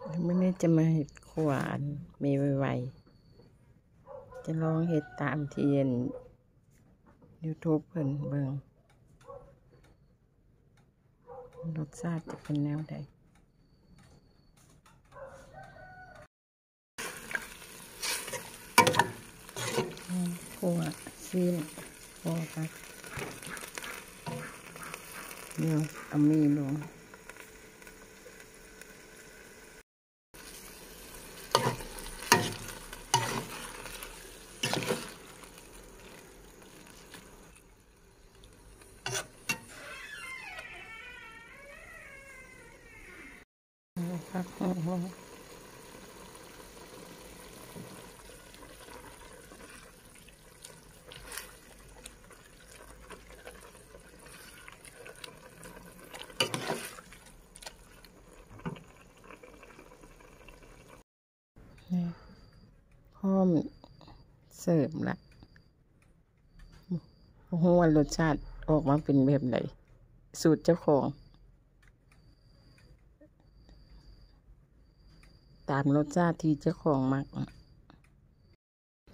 ມື້ນີ້ຈະມາເຮັດຂົ້ວອັນໝີ່ໄວໆ ຈະລອງເຮັດຕາມທີ່ອັນ YouTube ເພິ່ນເບິ່ງ ລົດຊາດຈະເປັນແນວໃດ. ຂົ້ວຊີ້ນ ພໍຄັກ ດຽວເອົາໝີ່ລົງ. ນີ້ ພ້ອມເສີບລະ. ບໍ່ຮູ້ວ່າລົດຊາດອອກມາເປັນແບບໃດ ສູດເຈົ້າຂອງ ຕາມລົດຊາດທີ່ເຈົ້າຂອງມັກ.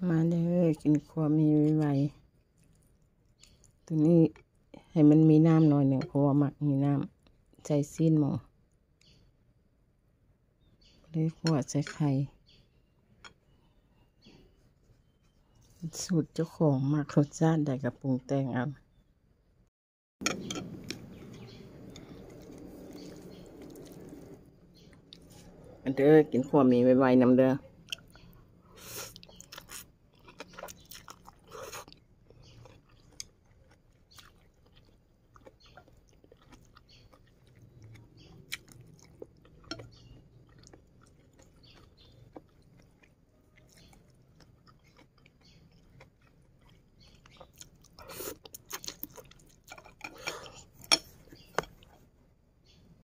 ມາເດີ ກິນຂົ້ວໝີ່ໄວໆ. ໂຕນີ້ໃຫ້ມັນມີນ້ຳໜ້ອຍໜຶ່ງ ເພາະວ່າມັກມີນ້ຳ ໃສ່ຊີ້ນໝູ ຫຼືຂົ້ວໃສ່ໄຂ່ ສູດເຈົ້າຂອງ ມັກລົດຊາດໃດກໍປຸງແຕ່ງເອົາ. ມາເດີ ກິນຂົ້ວໝີ່ໄວໆນຳເດີ.